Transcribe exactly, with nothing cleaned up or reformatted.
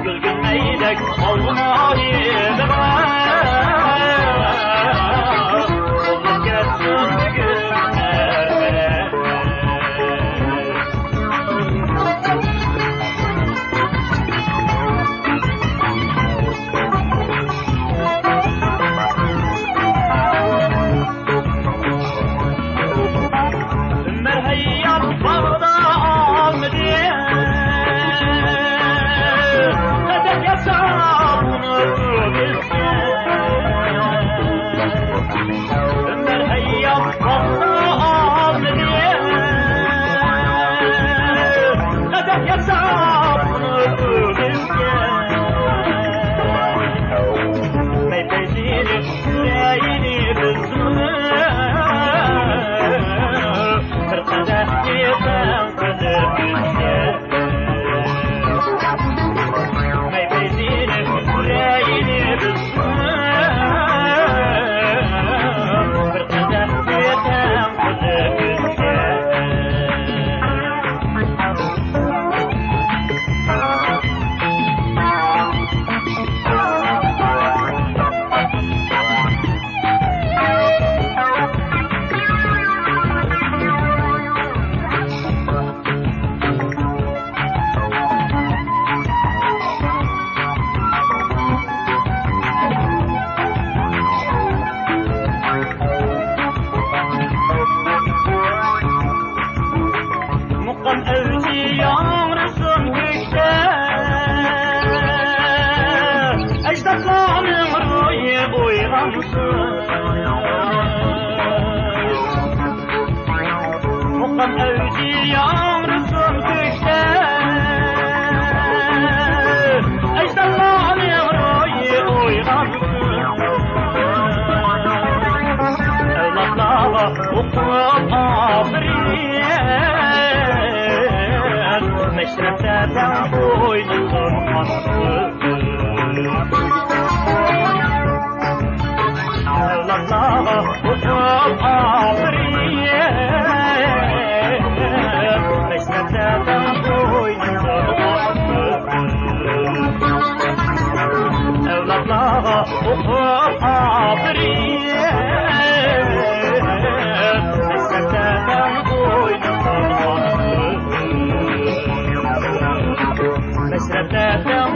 گۈلگۈلمەيدەك ئالما يېنىغا، سولۇپ كەتسۇن بۈگۈن ھەر تەرەپ. ئۆمەر ھەييار باغدا ئالمىدى، قەدەھ ياساپ ئۇنى بىزگە. ئۆمەر ھەييار باغدا ئالمىدى، قەدەھ ياساپ ئۇنى بىزگە. مەي پەيزىنى ئىچەيلى بىزمۇ، بىر قەدەھنى تەڭ قىلىپ بىزگە. مەي پەيزىنى ئىچەيلى بىزمۇ، بىر قەدەھنى تەڭ قىلىپ بىزگە. مۇقام ئەۋجى ياڭرىسۇن كۆكتە، ئەجدادلارنىڭ روھى ئويغانسۇن. مۇقام ئەۋجى ياڭرىسۇن كۆكتە، ئەجدادلارنىڭ روھى ئويغانسۇن. ئەۋلادلارغا ئوقۇپ ئاپىرىن، مەشرەپتە تەڭ ئوينىسۇن. ئەۋلادلارغا ئوقۇپ ئاپىرىن، مەشرەپتە تەڭ ئوينىسۇن. ئەۋلادلارغا ئوقۇپ ئاپىرىن، مەشرەپتە تەڭ ئوينىسۇن. مەشرەپتە تەڭ